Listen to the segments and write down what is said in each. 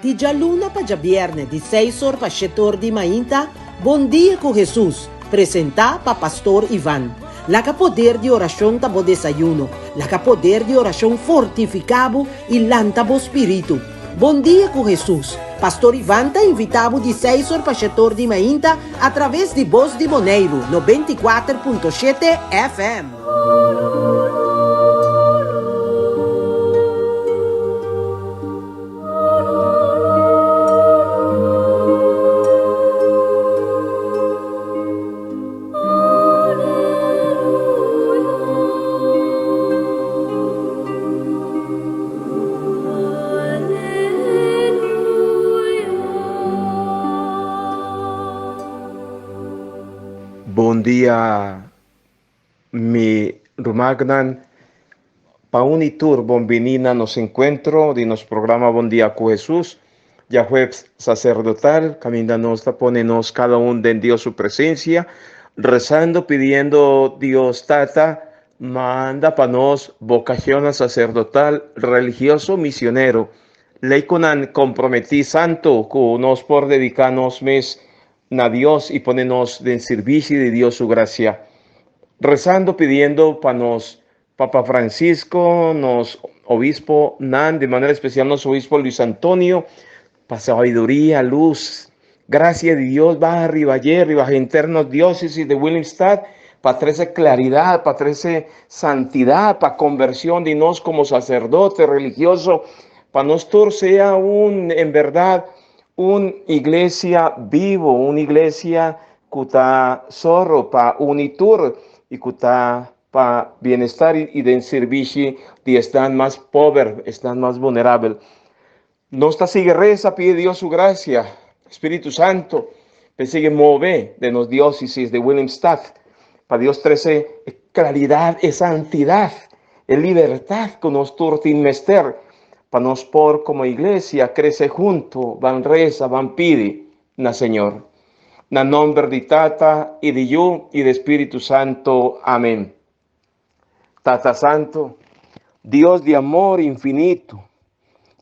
Di djaluna pa djabièrnè di seis or pa shete or di mainta, Bon Dia ku Hesus, presentá pa Pastor Ivan. Laga poder di orashon ta bo desayuno. Laga poder di orashon fortifiká bo i lanta bo spiritu. Bon Dia ku Hesus, Pastor Ivan ta invitá bo di seis or pa shete or di mainta atraves di Bos di Boneiru 94.7 FM. Bon dia Mi rumannan, pa un i tur bon bini na nos enkuentro di nos programa Bon Dia ku Hesus, djahuebs saserdotal, kaminda nos ta pone nos kada un den Dios su presensia, rezando pidiendo Dios Tata manda pa nos bokashonnan saserdotal, religioso, misionero, leykunan komprometí santu ku nos por dediká nos mes na Dios y pone nos den sirbishi di Dios su gracia. Rezando pidiendo pa nos Papa Francisco, nos obispo nan, de manera especial nos obispo Luis Antonio, pa sabiduría, luz, gracia di Dios baha riba dje, riba henter nos diócesis de Willemstad, pa trece claridad, pa trece santidad, pa conversión di nos como sacerdote religioso, pa nos tur sea un, en verdad, Un iglesia bibu, un iglesia ku ta sòru pa uni tur i ku ta pa bienestar i den sirbishi di esnan mas pober, esnan mas vulnerabel. Nos ta sigui resa pidi Dios su grasia, Spiritu Santo, p'e sigui move den nos diósesis di Willemstad, pa Dios trese e klaridat, e santidat, E libertad cu nos tur tin mester pa nos por como iglesia crece hunto, ban reza, ban pidi na Señor. Na nomber di Tata y di Yu y di Spiritu Santo. Amen. Tata Santo, Dios di amor infinito,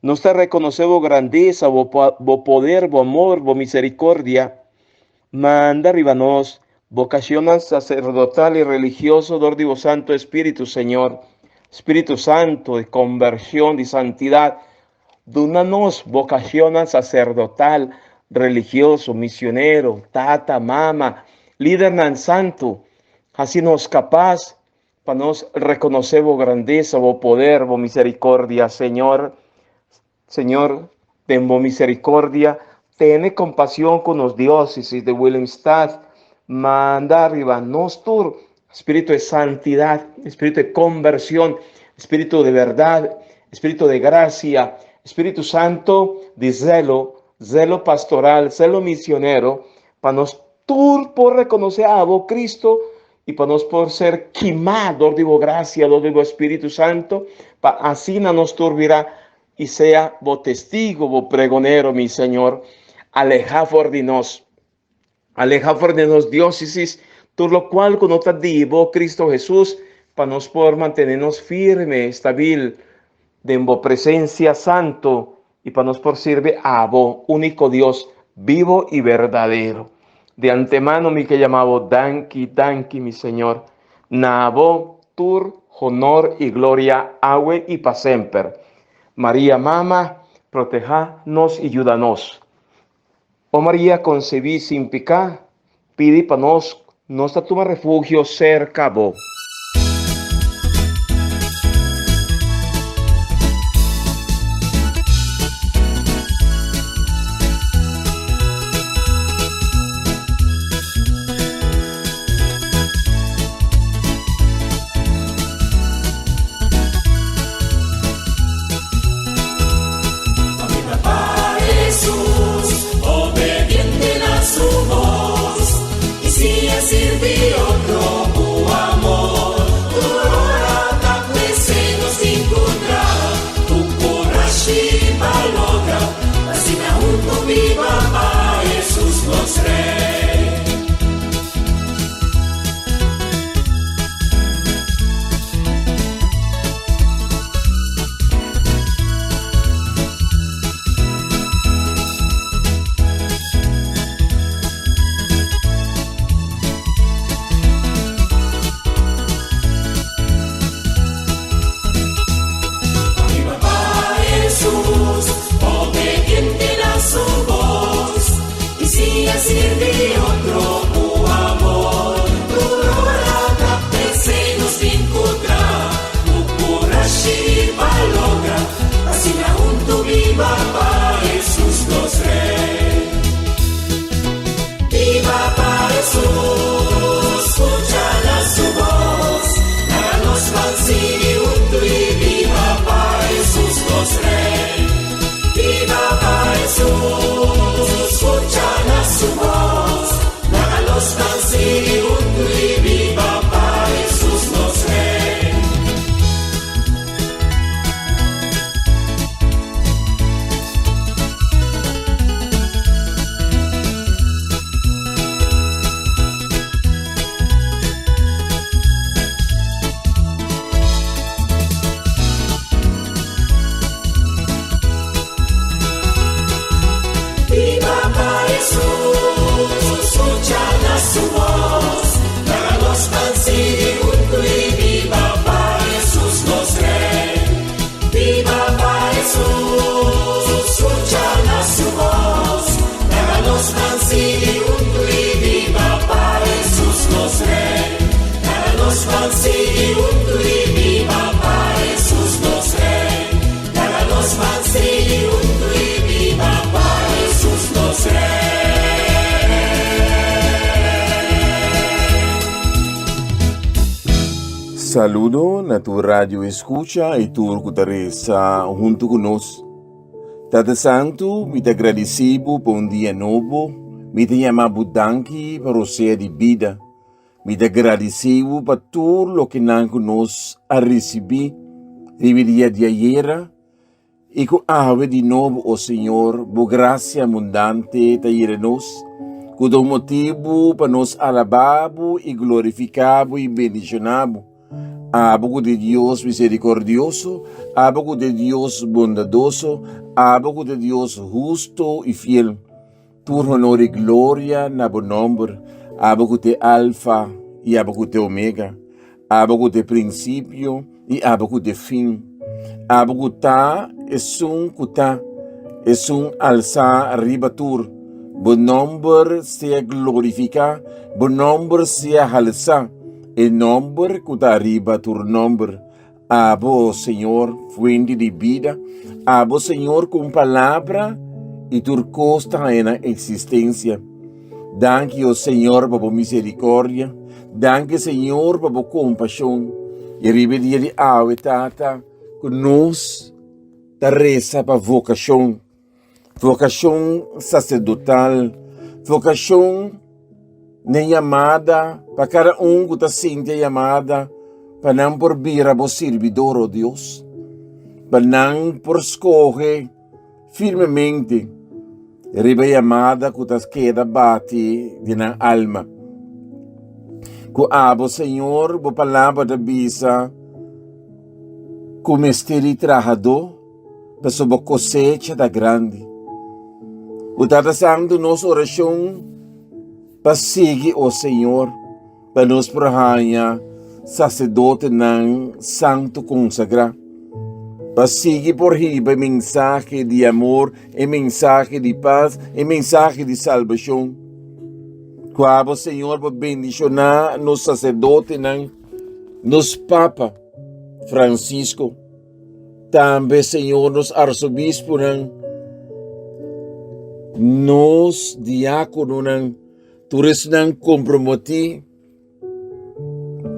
nos ta reconoce bo grandeza, bo, bo poder, bo amor, bo misericordia. Manda riba nos vocacionnan sacerdotal y religioso dor di bo Santo Espíritu, Señor. Spiritu Santo di conversión, di santidad, duna nos vocacionnan sacerdotal, religioso, misionero, tata, mama, lidernan santo. Haci nos capaz pa nos reconoce bo grandeza, bo poder, bo misericordia, Señor. Señor, den bo misericordia, tene compasion cu nos diocesis de Willemstad. Manda riba nos tur spiritu de santidad, spiritu de conversion, spiritu de berdad, spiritu de gracia, Spiritu Santo di zelo, zelo pastoral, zelo misionero, pa nos tur por reconoce abo, Cristo, i pa nos por ser kimá dor di bo grasia, dor di bo Spiritu Santo, pa asina nos tur bira i sea bo testigo, bo pregonero, mi Señor. Alehá for di nos, alehá for di nos diósesis tur lokual ku no ta di bo, Cristo Hesus, pa nos por mantené nos firme, estabil den bo presensia santo i pa nos por sirbi abo, úniko Dios bibo i berdadero. Di antemano mi ke yama bo danki, danki, mi Señor. Na abo tur honor i gloria awe i pa semper. Maria Mama, protehá nos i yuda nos. O Maria konsebí sin piká, pidi pa nos, nos ta tuma refugio serka bo. Biba pa Hesus nos Rey. Biba pa Hesus, scucha na su voz, Laga nos ban sigui hunto y biba pa Hesus nos Rey. Biba pa Hesus, scucha na su voz, Laga nos ban sigui hunto y biba pa Hesus nos Rey. Biba pa Hesus, scucha na su voz, Laga nos ban sigui hunto y biba pa Hesus nos Rey. Biba pa Hesus, scucha na su voz, Laga nos ban sigui hunto y biba pa Hesus nos Rey. Laga nos ban sigui hunto y biba pa Hesus nos Rey. Laga nos ban sigui hunto y biba pa Hesus nos Rey. Saludo na tur radio escucha y tur cu ta reza hunto cu nos. Tata Santu, mi ta agradeci bo pa un dia nobo, mi ta yama bo danki pa rosea di bida. Mi ta gradisí bo pa tur loke nan ku nos a risibí riba e dia di ayera i ku awe di nobo, o Señor, bo grasia abundante ta yera nos, ku ta un motibu pa nos alabá bo i glorifiká bo i bendishoná bo. Abo ku ta e Dios miserikordioso, abo ku ta e Dios bondadoso, abo ku ta e Dios husto i fiel. Tur honor i gloria na bo nomber, abo ku t'e Alfa i abo ku t'e Omega, abo ku t'e prinsipio i abo ku t'e fin, abo ku ta esun ku ta, esun alsá riba tur. Bo nomber sea glorifiká, bo nomber sea halsá, e nomber ku ta ariba tur nomber. Abo, Señor, fuente di bida, abo, Señor, ku un palabra i tur kos ta haña nan eksistensia. Danki, o Señor, pa bo miserikordia. Danki, Señor, pa bo kompashon. I riba e dia di awe, Tata, ku nos ta resa pa vokashon. Vokashon saserdotal, vokashon den yamada pa kada un ku ta sinti e yamada pa nan por bira bo sirbidor, o Dios, pa nan por skohe firmemente riba e yamada ku ta keda bati den nan alma. Ku abo, Señor, bo palabra ta bisa ku mester di trahadó. Pasobra bo kosecha ta grandi. Bo Tata Santu, nos orashon pa sigui, o Señor, pa nos por haña saserdotenan santu konsagrá, pa sigui por hiba e mensahe di amor, e mensahe di pas, e mensahe di salbashon. Ku abo, Señor, por bendishoná nos saserdotenan, nos Papa Francisco. Tambe, Señor, nos arzobispunan, nos diákononan, tur esnan komprometí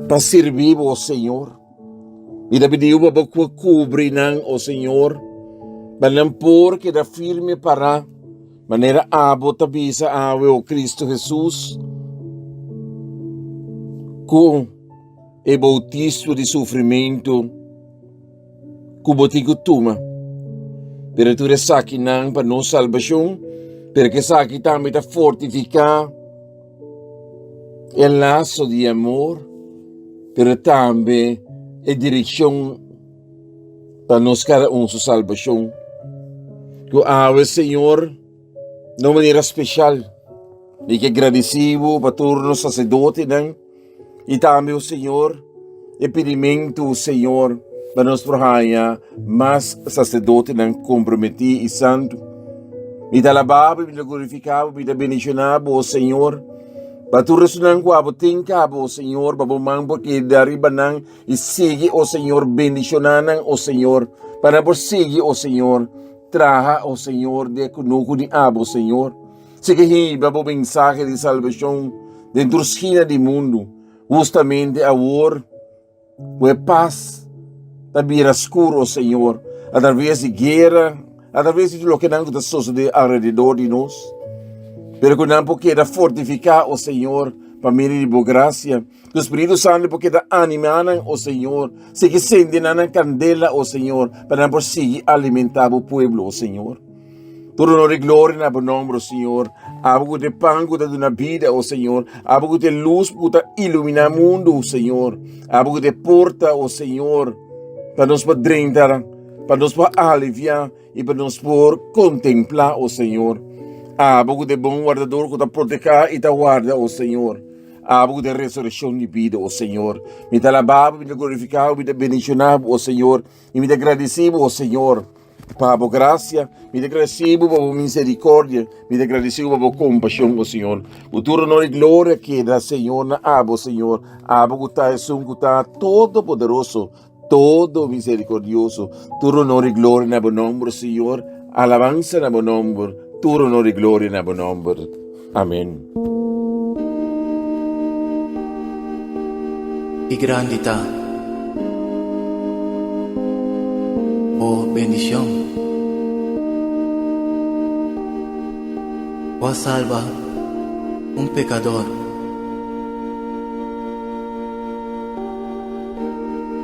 pa sirbi bo, Señor. Mi ta pidi bo pa bo kubri nan, o Señor, pa nan por keda firme pará, manera abo ta bisa awe, o Cristo Jesús, ku e boutismo di sufrimentu ku bo tin ku tuma. Pero tur esakinan pa nos salbashon, pero ku esaki tambe ta fortifiká e laso di amor, pero tambe e direkshon pa nos kada un su salbashon. Ku awe, Señor, na un manera speshal, mi ke gradisí bo pa tur nos saserdotenan. I tambe, o Señor, e pidimentu, Señor, pa nos por haña mas saserdotenan komprometí i santu. Mi ta alabá bo, mi ta glorifiká bo, mi ta bendishoná bo, o Señor, pa tur esunnan ku abo tin kaba, o Señor, pa bo man por keda riba nan i sigui, o Señor, bendishoná nan, o Señor, pa nan por sigui, o Señor. Traha, o Señor, den e kunuku di abo, Señor. Sigui hiba bo mensahe di salbashon den tur skina di mundu. Hustamente awor ku e pas ta bira skur, o Señor, atraves di guera, atraves di tur lokenan ku ta sosodé alrededor di nos. Pero ku nan por keda fortifiká, o Señor, pa medio di bo grasia. Ku Spiritu Santu por keda animá nan, o Señor. Sigui sende nan nan kandela, o Señor, pa nan por sigui alimentá bo pueblo, o Señor. Tur honor i gloria na bo nomber, o Señor. Abo ku ta e pan ku ta duna bida, o Señor. Abo ku ta e lus ku ta iluminá mundu, o Señor. Abo ku ta e porta, o Señor, pa nos por drenta, pa nos por aliviá i pa nos por kontemplá, o Señor. Abo ku ta e bon wardador ku ta protehá i ta warda, o Señor. Abo ku ta e resurekshon di bida, o Señor. Mi ta alabá bo, mi ta glorifiká bo, mi ta bendishoná bo, o Señor, i mi ta gradisí bo, o Señor, pa bo grasia. Mi ta gradisí bo pa bo miserikordia. Mi ta gradisí bo pa bo kompashon, o Señor. Ku tur honor i gloria keda, Señor, na abo, Señor. Abo ku ta esun ku ta todopoderoso, Todo misericordioso, tur honor y gloria na bo nomber, Señor. Alabanza na bo nomber, tur honor y gloria na bo nomber. Amén. I grandi ta bo bendicion. Bo a salba un pecador.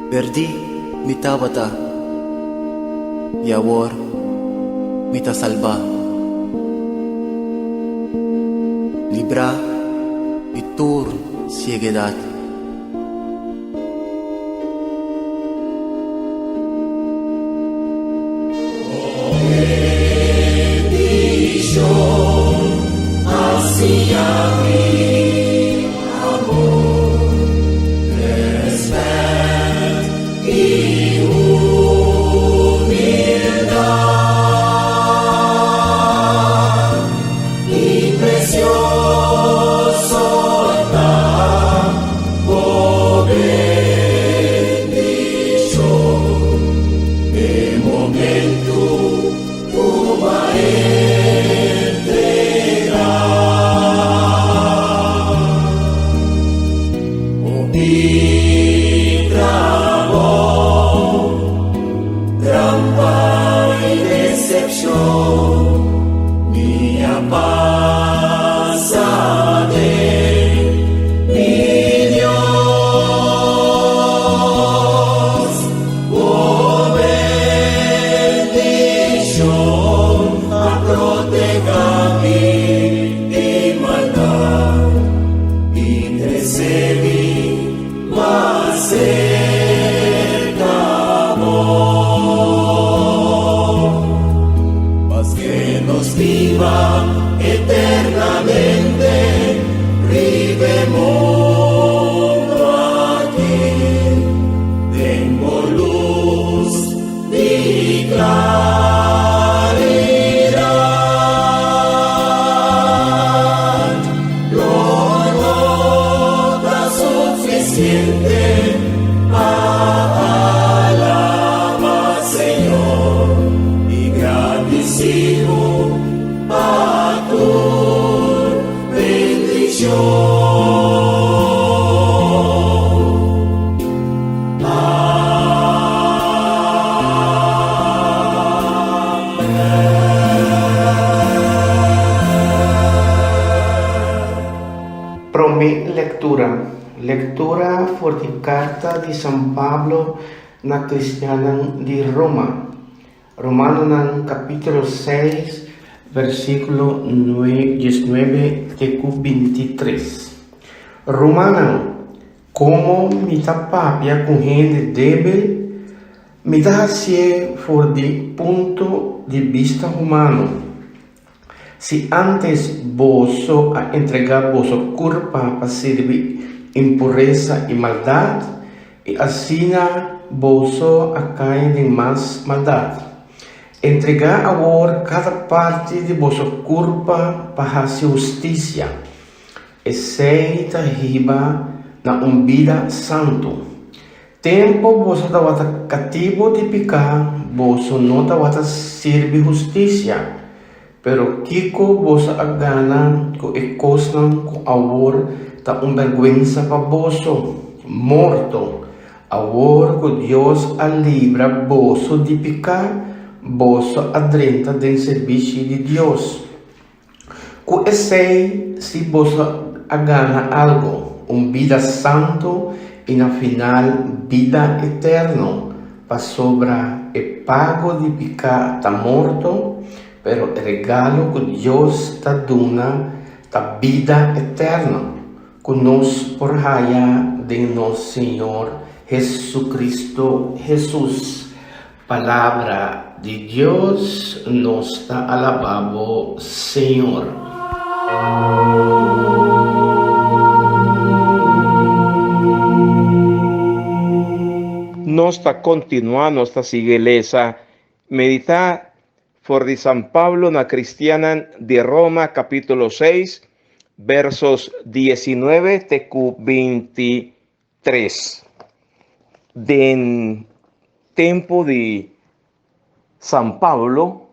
Perdí mi tabata, i awor mi ta salbá. Librá di tur sieguedat. Promé lektura. Lektura for di karta di San Pablo na kristiannan di Roma. Romanonan kapítulo seis versíkulo diesnuebe te ku bintitres. Rumannan, komo mi ta papia ku hende débil, mi ta hasié for di punto di bista humano. Si ántes boso a entregá boso kurpa pa sirbi impuresa i maldat, i asina boso a kai den mas maldat, entregá awor kada parti di boso kurpa pa hasi hustisia. Esei ta hiba na un bida santu. Tempu boso tabata katibu di piká, boso no tabata sirbi hustisia. Pero kiko boso a gana ku e kosnan ku awor ta un bèrgwensa pa boso? Morto! Awor ku Dios a libra boso di piká, boso a drenta den serbishi di Dios. Ku esei si boso a gana algu, un bida santu i na final bida eterno, pasobra e pago di piká ta morto, pero e regalo ku Dios ta duna ta bida eterno, ku nos por haya den nos Señor Jesucristo Hesus. Palabra di Dios, nos ta alabá bo, Señor. Nos ta kontinuá, nos ta sigui lesa, meditá for di San Pablo na kristiannan di Roma kapítulo seis, versos diesinove te ku 23. Den tempu di San Pablo,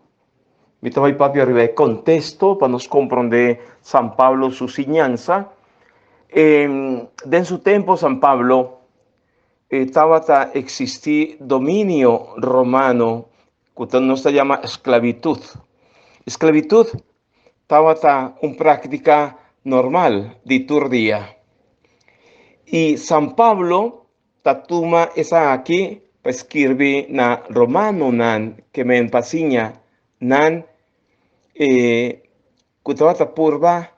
mi ta bai papia riba e kontesto pa nos komprondé San Pablo su siñansa. Den su tempu San Pablo tabata eksistí dominio romano ku nos ta yama sklabitut. Sklabitut tabata un práktika normal di tur dia. I San Pablo ta tuma esaki pa skirbi na romanonan ke men pa siña nan e ku tabata purba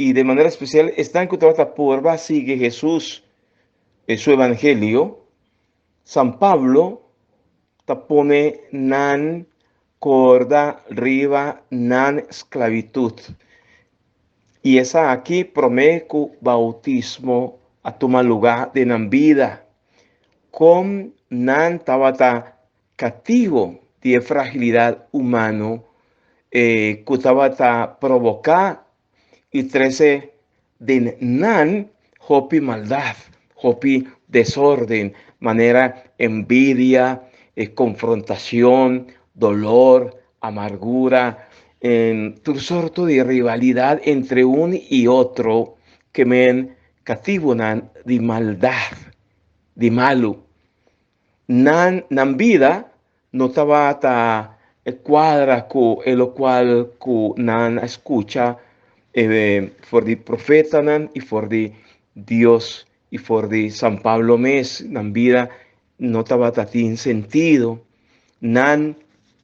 i de manera spesial esnan ku tabata purba sigui Hesus e su evangelio. San Pablo ta pone nan Corda riba nan sclavitud. Y esaki prome cu bautismo a tuma luga den nan bida. Con nan tabata cativo di e fragilidad humano cu tabata proboca y trece den nan hopi maldad, hopi desorden, manera envidia, confrontacion, dolor, amargura, tur sorto di rivalidad entre un y otro ke men catibonan di maldad, di malu. Nan nan bida no tabata cuadra cu e locual cu nan a scucha for di profetanan y for di Dios y for di San Pablo mes. Nan bida no tabata tin sentido. Nan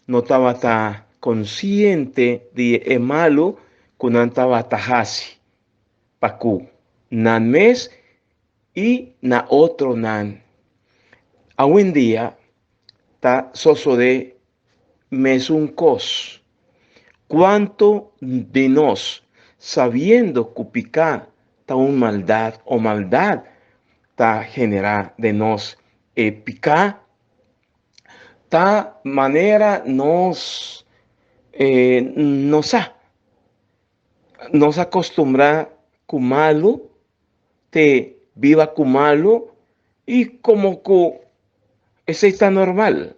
no tabata consciente di e malu cu nan tabata haci pa cu nan mes i na otronan. Awendia ta sosodé mesun kos. Kuantu di nos, sabiendo ku piká ta un maldat o maldat ta generá den nos e piká, ta manera nos no sa. Nos a kostumbrá ku malu te biba ku malu i komo ku esei ta normal.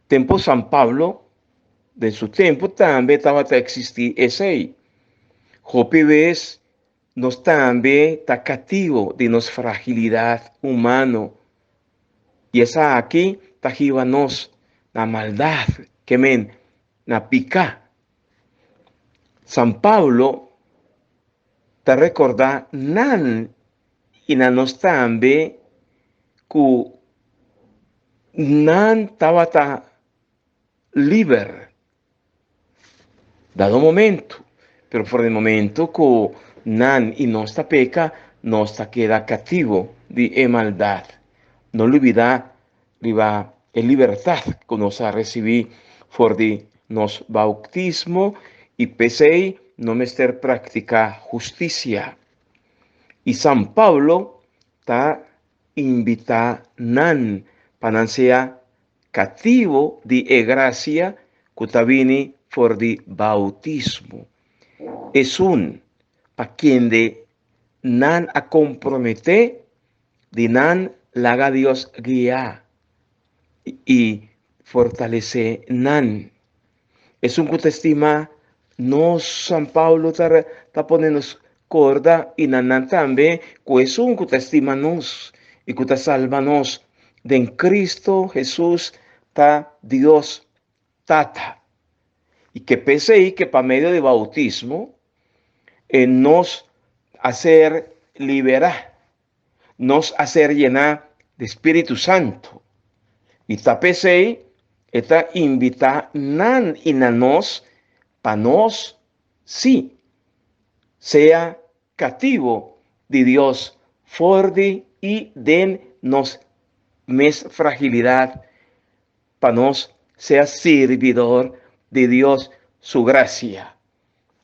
Tempu San Pablo, den su tempu tambe tabata eksistí esei. Hopi bes nos tambe ta katibu di nos fragilidat humano i esaki ta hiba nos na maldat, ke men na piká. San Pablo ta rekordá nan i na nos tambe ku nan tabata liber dado momento, pero for di momento ku nan i nos ta peka, nos ta keda katibu di e maldat. No lubidá riba e libertat ku nos a risibí for di nos bautismo i p'esei no mester praktiká hustisia. I San Pablo ta invitá nan pa nan sea katibu di e grasia ku ta bini for di bautismo. Esun pa kende nan a komprometé di nan. Laga Dios guia i fortalesé nan. Esun ku ta stima nos, San Pablo ta ta pone nos korda i na nan tambe ku esun ku ta stima nos i ku ta salba nos den Kristo Hesus ta Dios Tata. I ke p'esei ke pa medio di boutismo e nos a ser liberá, nos a ser yená di Spiritu Santu. I ta p'esei e ta invitá nan i na nos pa nos, sí, sea kativo di Dios for di i den nos mes fragilidat, pa nos sea sirbidor di Dios su grasia.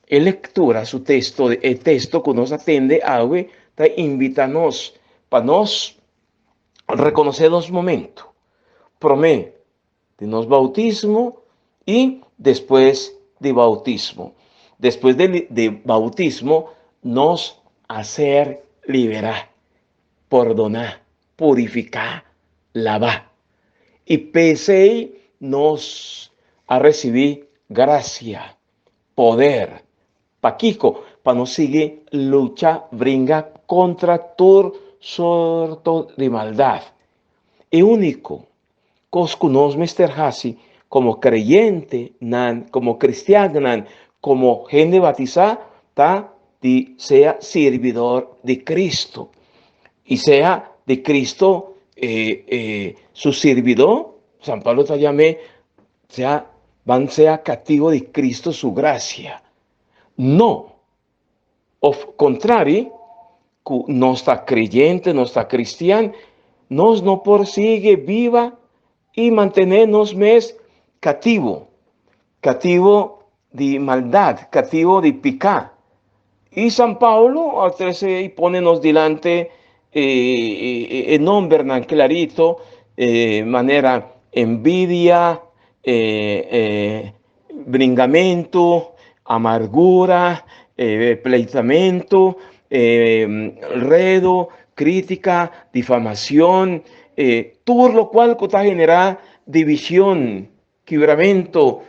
E lectura, su texto, e texto cu nos a tende awe ta invita nos pa nos reconoce nos momento, prome di nos bautismo y despues di bautismo. Despues di, di bautismo nos a ser libera, pordona, purifica, laba. Y p'esey nos a recibi gracia, poder. Pakico? Pa nos sigui lucha, bringa contra tur sorto di maldad. E unico cos cu nos mester haci como creyentenan, como cristiannan, como hende batisa, ta di sea sirbidor di Cristo. Y sea di Cristo su sirbidor, San Pablo ta yam'é, sea ban sea cativo di Cristo su gracia. No, of contrari, cu nos ta creyente, nos ta cristian, nos no por sigui biba y mantene nos mes cativo, cativo di maldad, cativo di pica. Y San Pablo a trece y pone nos dilante e nombernan clarito, manera envidia, bringamento, amargura, pleitamento, redo, critica, difamacion, tur locual cu ta genera division, Kibramento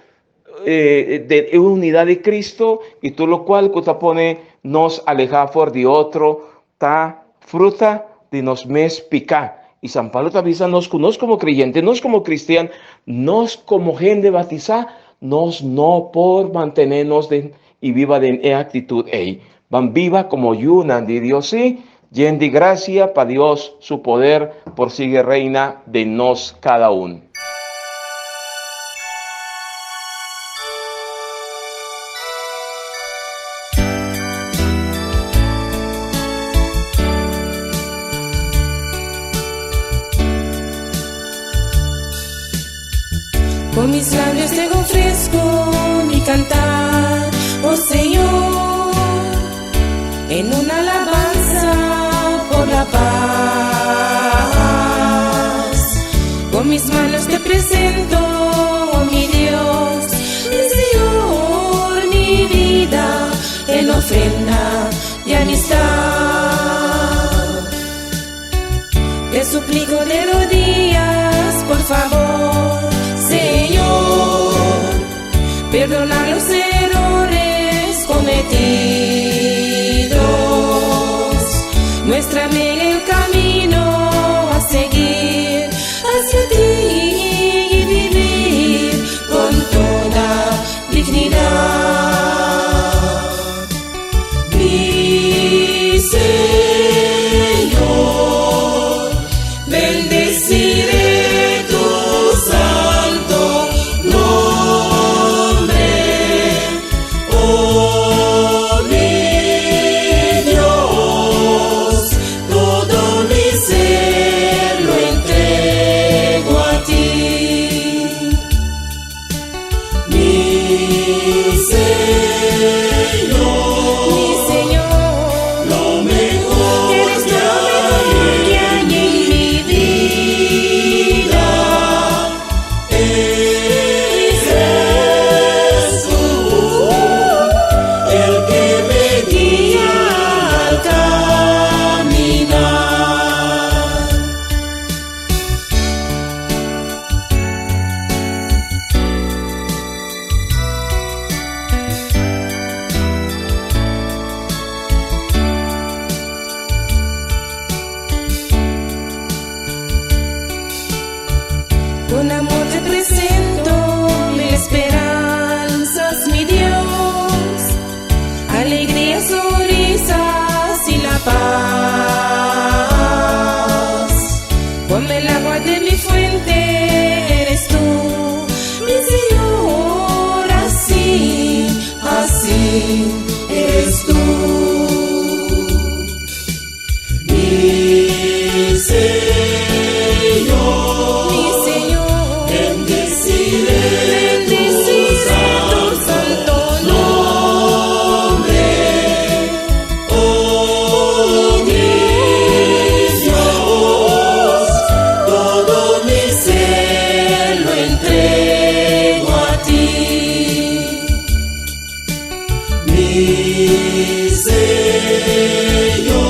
den e unidad di Cristo y tur locual cu ta pone nos aleha for di otro ta fruta di nos mes pica. Y San Pablo ta bisa nos cu nos como creyente, nos como cristian, nos como hende batisa, nos no por mantene nos den y biba den e actitud ey. Ban biba como yunan di Dios sí, yen di gracia pa Dios su poder por sigui reina den nos cada un. Con mis labios te ofrezco mi cantar, oh Señor, en una alabanza por la paz. Con mis manos te presento, oh mi Dios, mi Señor, mi vida en ofrenda de amistad. Te suplico de rodillas, por favor, Señor, perdona los errores cometidos. Muéstrame el camino a seguir hacia ti y vivir con toda dignidad. Mi Señor, bendeciré tu santo nombre. Oh, mi Dios, paz. Como el agua de mi fuente eres tú, mi Señor, así, así eres tú. Mi Señor, Mi Señor, bendeciré bendeciré tu santo nombre. Oh mi Dios, todo mi ser lo entrego a ti. Mi Señor,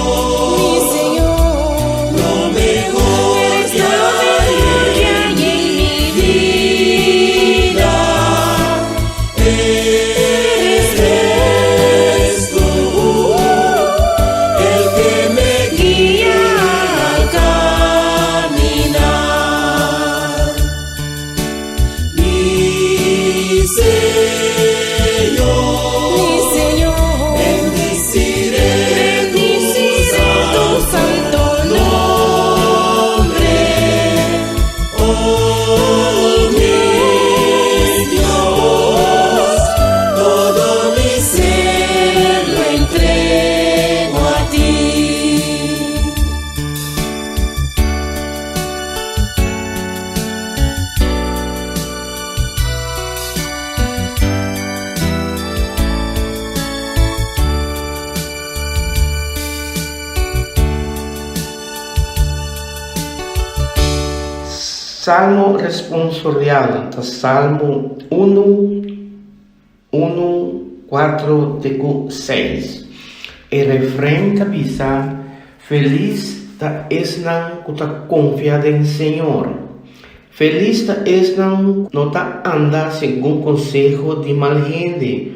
Mi Señor, lo mejor eres que lo hay mejor que hay en mi vida. Eres tú, el que me Guía al caminar. Mi Señor, Mi Señor, bendeciré bendeciré tu santo nombre. Oh mi Dios, todo mi Ser lo entrego a ti. Salmo responsorial ta Salmo 1, 1, 4 te ku 6. E refren ta bisa, Felis ta esnan ku ta konfia den Señor. Felis ta esnan ku no ta anda segun konseho di mal hende,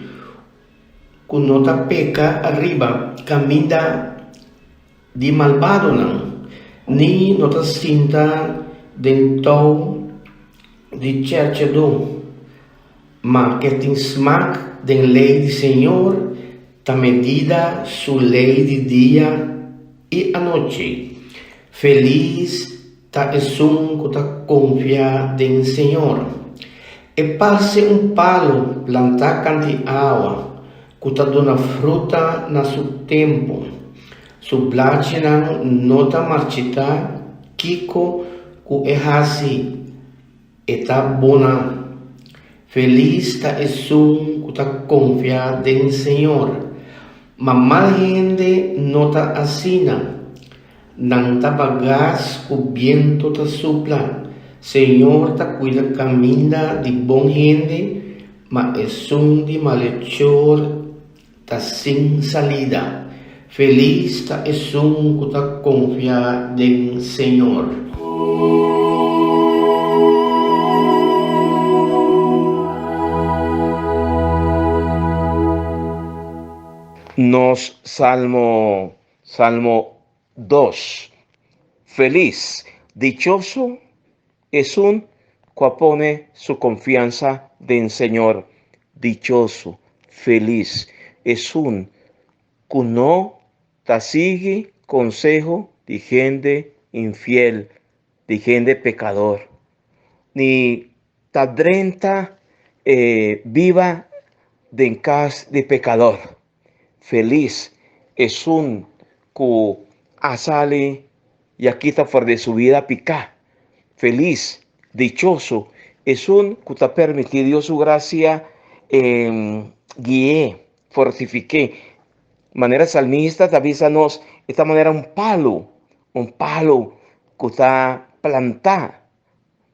ku no ta peka riba kaminda di malbadonan, ni no ta sinta den tou di chèrchedó, ma ke tin smak den lei di Señor, ta medida su lei di dia i anochi. Felis ta esun ku ta konfia den Señor. E parse un palu plantá kant'i awa, ku ta duna fruta na su tempu. Su blachinan no ta marchitá, kiko ku e hasi, e ta bona. Felis ta esun ku ta konfia den Señor. Ma mal hende no ta asina. Nan ta bagas ku bientu ta supla. Señor ta kuida kaminda di bon hende, ma esun di malechor ta sin salida. Felis ta esun ku ta konfia den Señor. Nos Salmo, Salmo 2. Felis, dichoso esun ku a pone su konfiansa den Señor. Dichoso, felis esun ku no ta sigui konseho di hende infiel, di hende pekador, ni ta drenta biba den kas di pekador. Felis esun ku a sali i a kita for di su bida piká. Felis, dichoso, esun ku ta permití Dios su grasia gui'é, fortifik'é. Manera salmista ta bisa nos, e ta manera un palu, un palu ku ta plantá,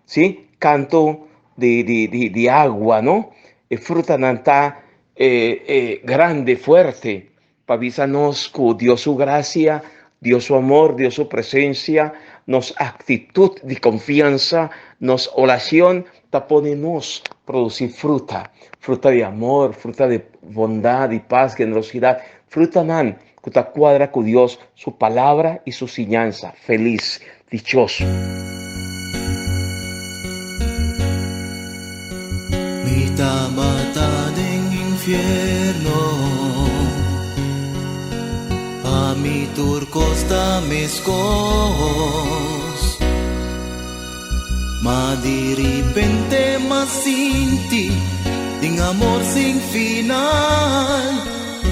sí, kantu di di di di agua, no? E frutanan ta grandi, fuerte, pa bisa nos ku Dios su grasia, Dios su amor, Dios su presensia, nos aktitut di konfiansa, nos orashon ta pone nos produsí fruta, fruta di amor, fruta di bondat, di pas, generosidat, frutanan ku ta kuadra ku Dios su palabra i su siñansa. Felis, dichoso. Mi tabata den infierno. Pa mi. mi tur kos ta meskos. Ma di ripente m'a sinti tin amor sin final,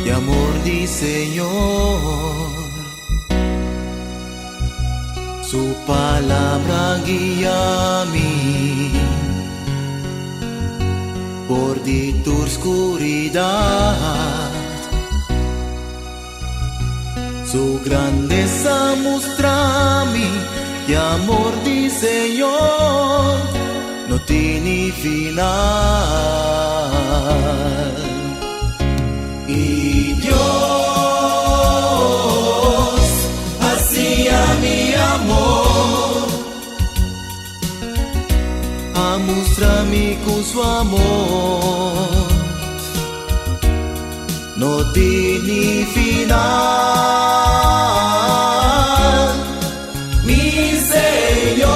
e amor di Señor. Su palabra guia mi for di tur skuridat. Su grandesa mustra mi e amor di Señor no tini final. I Dios a siña mi amor, a mustra mi ku su amor no tini final. Mi Señor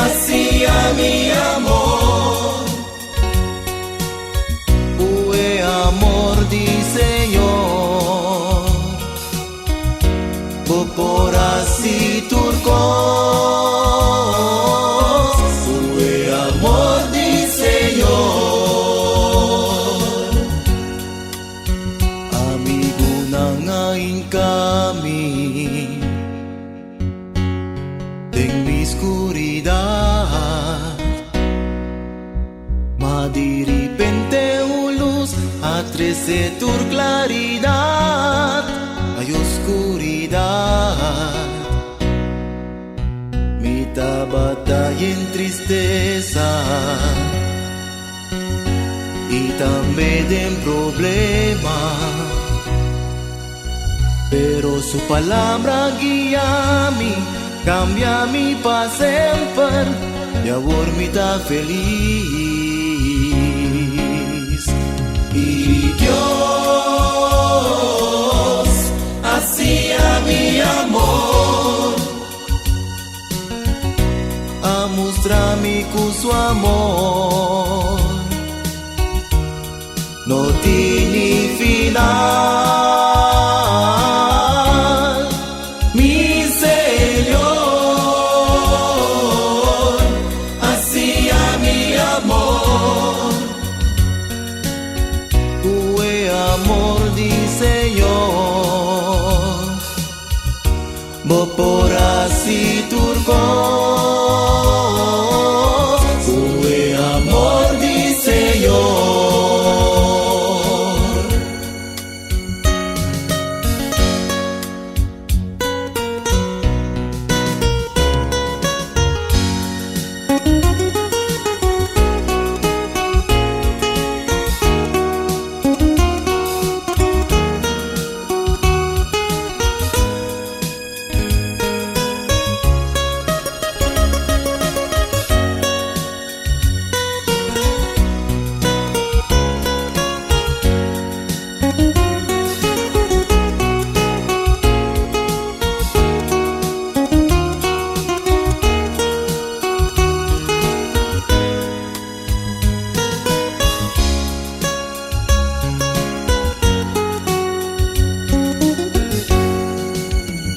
a siña mi amor. Ku e amor di Señor bo por hasi tur kos. Ku e amor di Señor. Amigunan a hinka mi den mi skuridat. Ma di ripente un lus a trese tur klaridat ay oskuridat. Mi tabata yen tristesa i tambe den problema, pero su palabra guia mi, cambia mi pa semper, y awor mi ta feliz. Y Dios a siña mi amor, a mustra mi cu su amor no tini final. Mi Señor a siña mi amor, cu e amor di Señor bo por hasi tur kos. Ku e amor di Señor.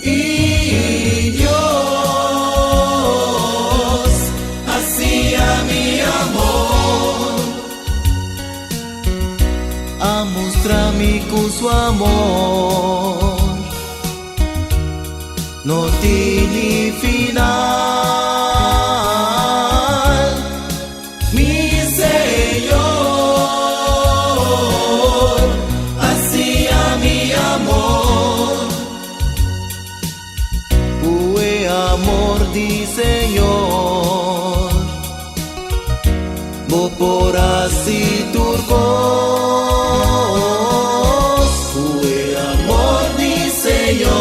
I Dios a siña mi amor, a mustra mi ku su amor no tini final. Mi Señor a siña mi amor, ku e amor di Señor bo por hasi tur kos, ku e amor di Señor.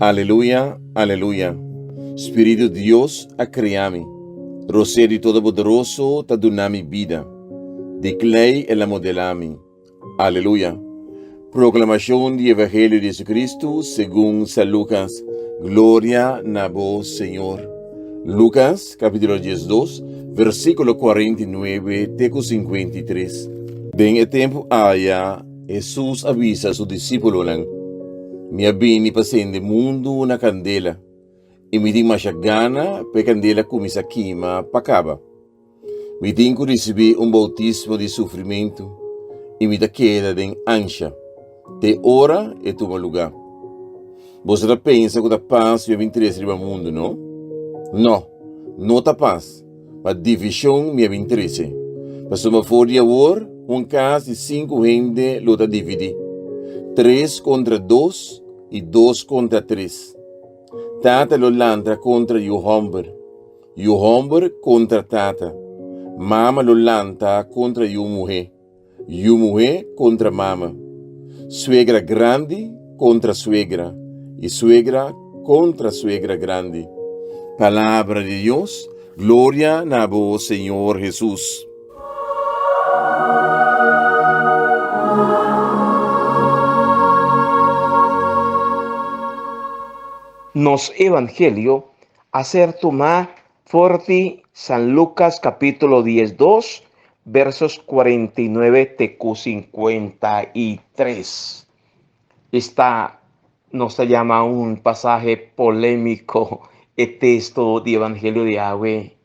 Aleluya, aleluya. Spiritu di Dios a krea mi. Rosé di Todopoderoso ta duna mi bida. Di klei el a modelá mi. Aleluya. Proklamashon di Evangelio di Jesucristo segun San Lucas. Gloria na bo, Señor. Lukas kapítulo 12, versíkulo 49 te ku 53. Den e tempu aya, Hesus a bisa su disípulonan, Mi a bini pa sende mundu na kandela, i mi tin masha gana pa e kandela kuminsá kima pa kaba. Mi tin ku risibí un boutismo di sufrimentu i mi ta keda den ansha te ora e tuma lugá. Boso ta pensa ku ta pas mi a bin trese riba mundu, no? No, no ta pas, ma divishon mi a bin trese. Pasobra for di awor un kas di sinku hende lo ta dividí, tres kontra dos i dos kontra tres. Tata lo lanta kontra yu hòmber. Yu hòmber kontra tata. Mama lo lanta kontra yu muhé. Yu muhé kontra mama. Suegra grandi kontra suegra i suegra kontra suegra grandi. Palabra di Dios, Gloria na bo, Señor Hesus. Nos Evangelio a ser tumá for di San Lucas capítulo 12, versos 49 te cu 53. Esta nos ta llama un pasaje polémico e texto di Evangelio di awe.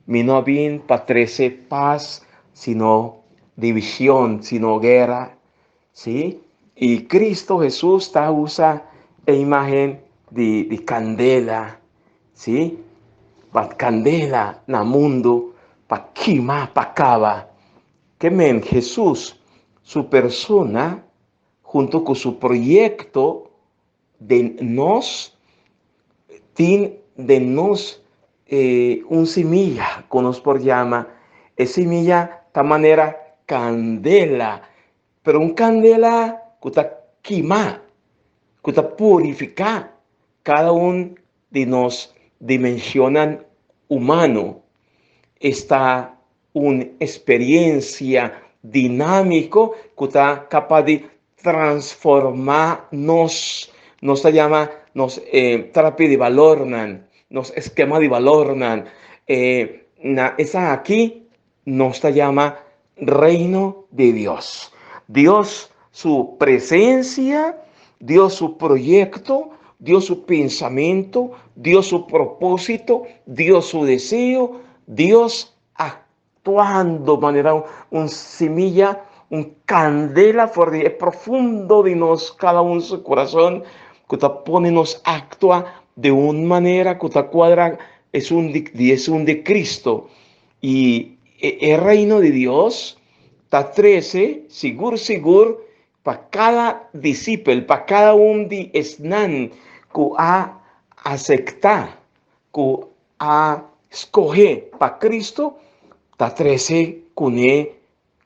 Mi no a bin pa trece paz, sino división, sino guera. Sí, y Cristo Jesús ta usa e imagen di, di candela, sí, pa candela na mundo, pa kima, pa caba. Que men Jesús, su persona, junto con su proyecto den nos, tin den nos eh, un semilla, ku nos por llama. E semilla ta manera candela, pero un candela ku ta kima, ku ta purifiká kada un di nos dimensionnan humano. Esta un experiencia dinámico ku ta capaz di transformá nos. Nos ta llama nos eh, terapia di valornan, nos eskema di valornan. Eh, na esaki nos ta llama Reino di Dios. Dios su presencia, Dios su proyecto, Dios su pensamiento, Dios su propósito, Dios su deseo, Dios actuando manera un, un semilla, un candela for di e profundo di nos, cada un su corazón, ku ta pone nos actua de un manera ku ta cuadra esun di, di esun di Cristo. I e, e reino di Dios ta trese sigur sigur pa kada disipel, pa kada un di esnan ku a aceptá, ku a skohe pa Cristo, ta trese kuné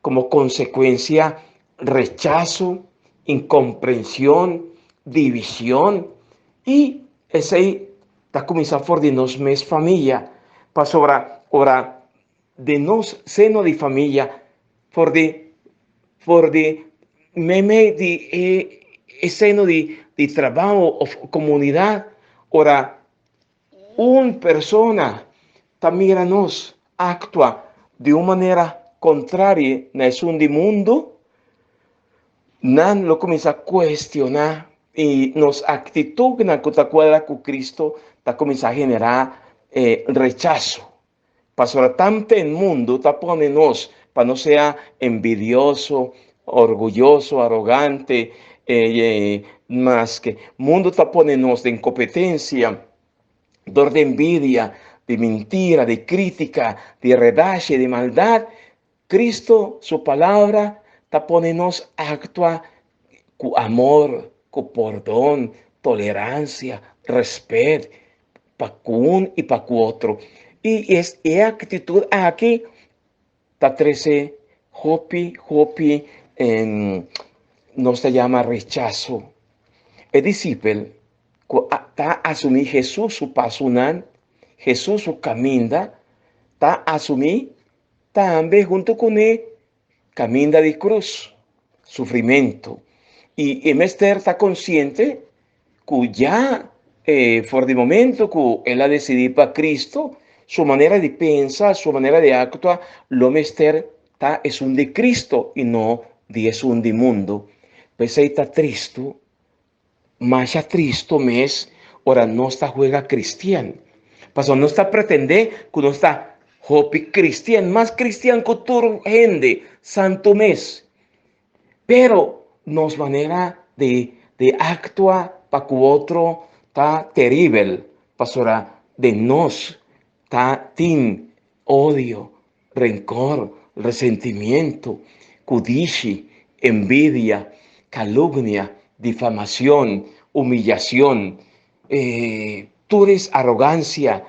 komo konsekuensia rechaso, inkomprenshon, divishon i esei ta kuminsá for di nos mes famia, pasobra ora den nos seno di famia for di for di meimei di e e seno di di trabou òf komunidat ora Un persona ta mira nos actua di un manera contrario na esun di mundo, nan lo cuminsa cuestiona y nos actitudnan cu ta cuadra cu Cristo ta cuminsa genera rechazo. Pasobra tanten mundu ta pone nos pa nos sea envidioso, orguyoso, arogante, maske mundu ta pone nos den kompetensia dor di envidia, di mintira, di kritika, di redashi, di maldat, Cristo su palabra ta pone nos actua cu amor, cu pordon, tolerancia, respet pa cu un y pa cu otro. Y es e actitud aki ta trece hopi, hopi, nos ta yama rechazo. E disipel cu ta asumi Jesus su pasonan, Jesus su caminda, ta asumi Tambe huntu kuné kaminda di krus, sufrimentu, i e mester ta konsiente ku ya For di momento ku el a desidí pa Cristo, su manera di pensa, su manera di aktua lo mester ta esun di Cristo i no di esun di mundu. P'esei ta tristu, masha tristu mes ora nos ta juega cristian. Pasobra nos ta pretendé ku nos ta hopi cristian, mas cristian ku tur hende santu mes. Pero nos manera di di actua pa cu otro ta teribel, pasobra den nos ta tin odio, rencor, resentimiento, cudishi, envidia, calumnia, difamacion, humillacion, tur es arrogancia,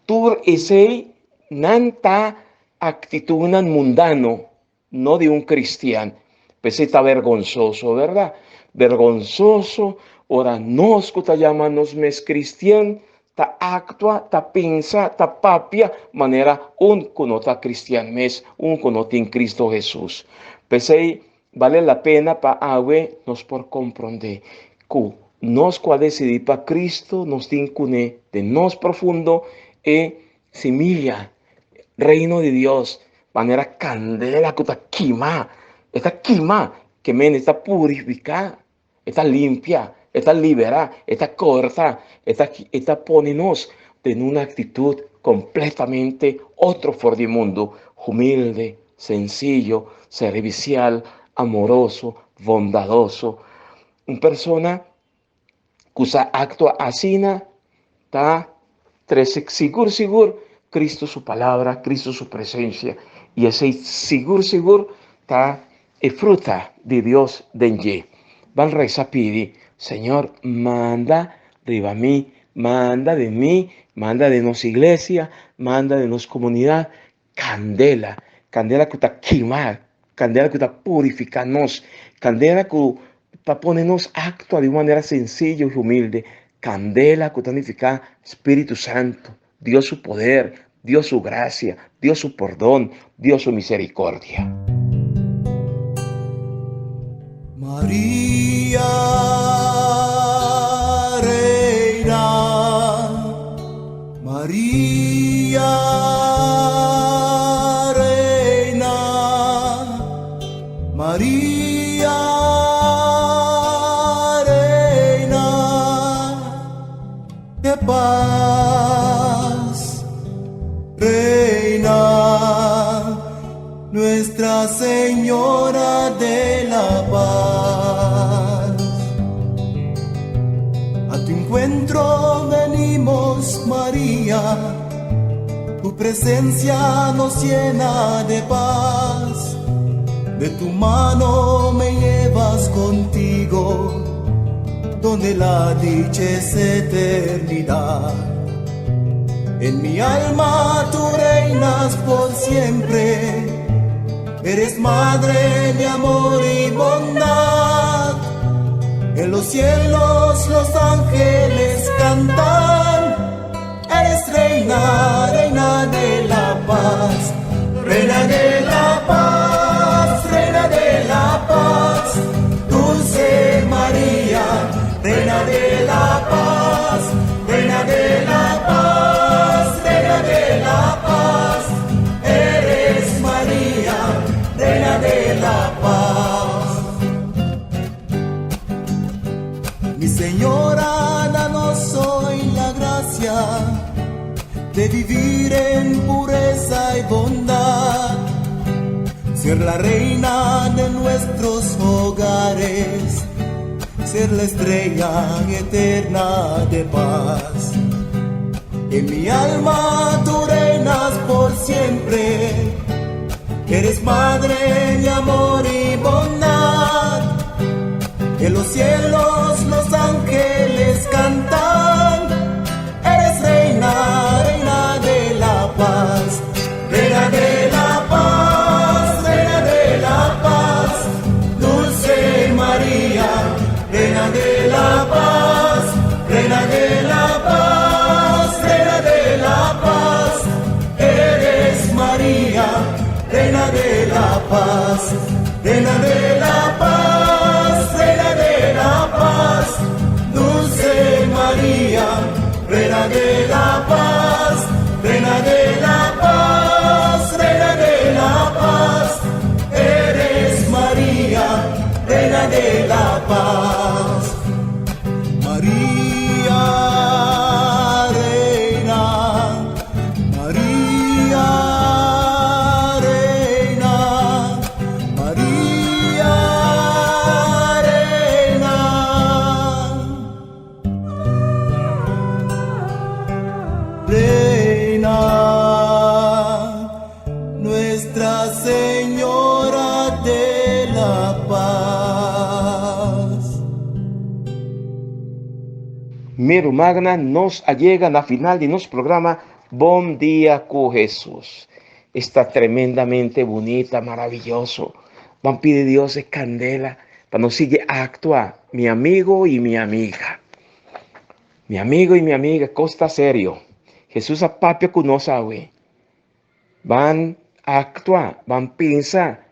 tur esey nan ta actitudnan mundano. No di un cristian. P'esei ta bergonsoso, berdad? Bergonsoso ora nos cu ta yama nos mes cristian ta actua, ta pensa, ta papia manera un cu no ta cristian mes, un cu no tin Cristo Jesus. P'esei bale la pena pa awe nos por compronde cu nos cu a decidi pa Cristo nos tin cune den nos profundo e Similla, Reino di Dios, manera kandela ku ta kima, e ta kima, ke men e ta purifiká, e ta limpia, e ta liberá, e ta kòrta, e ta e ta pone nos den un aktitut kompletamente otro for di mundu, humilde, sensiyo, servisial, amoroso, bondadoso. Un persona ku sa aktua asina ta trese sigur sigur Cristo su palabra, Cristo su presencia y esei sigur sigur ta e fruta di Dios den dje. Ban resa pidi, Señor manda riba mi, manda den mi, manda den nos iglesia, manda den nos comunidad Kandela, kandela ku ta kima, kandela ku ta purifiká nos, kandela ku ta pone nos aktua di un manera sensiyo i humilde, kandela ku ta nifiká Spiritu Santu, Dios su poder, Dios su grasia, Dios su pordon, Dios su miserikordia. Maria Reina, Maria Reina, Maria Reina de paz, Reina Nuestra Señora de la Paz. A tu encuentro venimos, María, tu presencia nos llena de paz. De tu mano me llevas contigo, donde la dicha es eternidad. En mi alma tú reinas por siempre, eres madre de amor y bondad. En los cielos los ángeles cantan, eres reina, reina de la paz, reina de la paz, reina de la paz, dulce María, reina de la paz, reina de la paz, reina de la paz, eres María, reina de la paz. Mi Señora, danos hoy la gracia de vivir en pureza y bondad, ser la reina de nuestros hogares, ser la estrella eterna de paz. En mi alma tú reinas por siempre, eres madre de amor y bondad. En los cielos los ángeles cantan, eres reina, reina de la paz, reina de la paz, reina de la paz, dulce María, reina de la paz, reina de la paz, reina de la paz, eres María, reina de la paz, reina de la paz, reina de la paz, dulce María. Reina, Nuestra Señora de la Paz. Mi rumannan, nos a yega na final di nos programa Bon Dia ku Hesus. Esta tremendamente bunita, maravilloso. Ban pidi Dios e candela pa nos sigui actua, mi amigo y mi amiga. Mi amigo y mi amiga, cos ta serio. Hesus a papia cu nos awe. Ban actua, ban pensa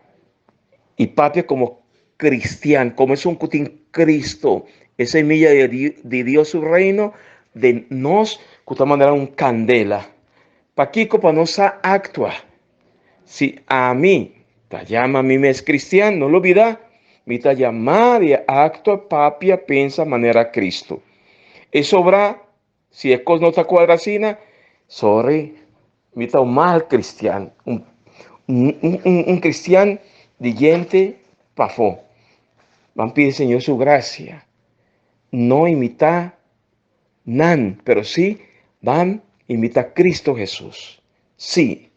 y papia como cristian, como esun cu tin Cristo, e semilla di Dios su reino den nos cu ta manera un candela. Pakico pa nos sa actua? Si ami ta yama mi mes cristian, no lubida, mi ta yama di actua, papia, pensa manera Cristo. E sobra, si e cos no ta cuadra asina, sorry, mi ta un mal cristian, un, un, un, un cristian di djente pafó. Ban pidi Señor su gracia. No imita nan, pero sí ban imita Cristo Jesús. Sí,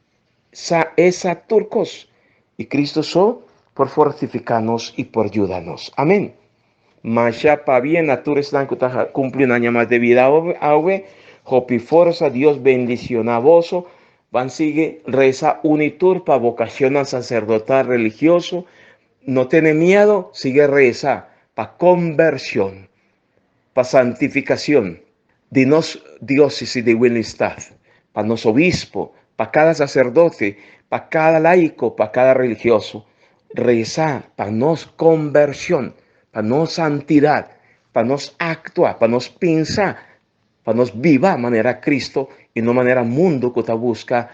sa e sa tur cos, y Cristo so por fortifica nos y por yuda nos. Amén. Masha pabien na tur esnan cu ta cumpli un aña mas de vida awe. Hopi forsa, Dios bendiciona boso. Ban sigui reza uni tur pa vocacionnan sacerdotal religioso. No tene miedo, sigui reza pa conversion, pa santificacion di nos diocesis di Willemstad, pa nos obispo, pa cada sacerdote, pa cada laico, pa cada religioso. Reza pa nos conversion, pa nos santidad, pa nos actua, pa nos pensa, pa nos biba manera Cristo y no manera mundo cu ta busca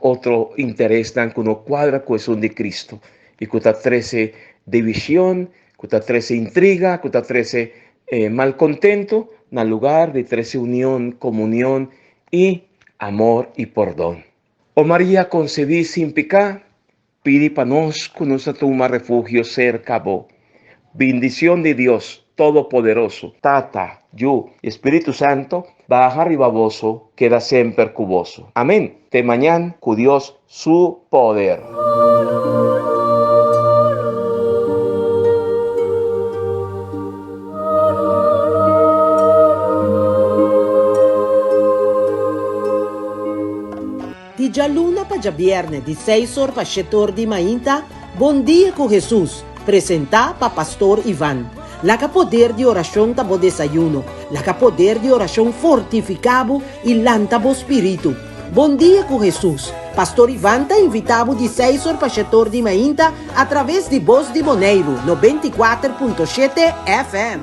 otro interesnan cu no cuadra cu esun di Cristo y cu ta trece division, cu ta trece intriga, cu ta trece malcontento, na lugar di trece union, comunion y amor y pordon. O Maria concebí sin picá, pidi pa nos cu nos ta tuma refugio cerca bo. Bindicion di Dios Todopoderoso, Tata, Yu y Spiritu Santo, baha riba boso, keda semper cu boso. Amen. Te mañan cu Dios su poder. Di djaluna pa djabièrnè di seis or pa shete or di mainta, Bon Dia ku Hesus, presentá pa Pastor Ivan. Laga poder di orashon ta bo desayuno, laga poder di orashon fortifiká bo i lanta bo spiritu. Bon Dia ku Hesus, Pastor Ivan ta invitá bo di seis or pa shete or di mainta atraves di Bos di Boneiru, 94.7 FM.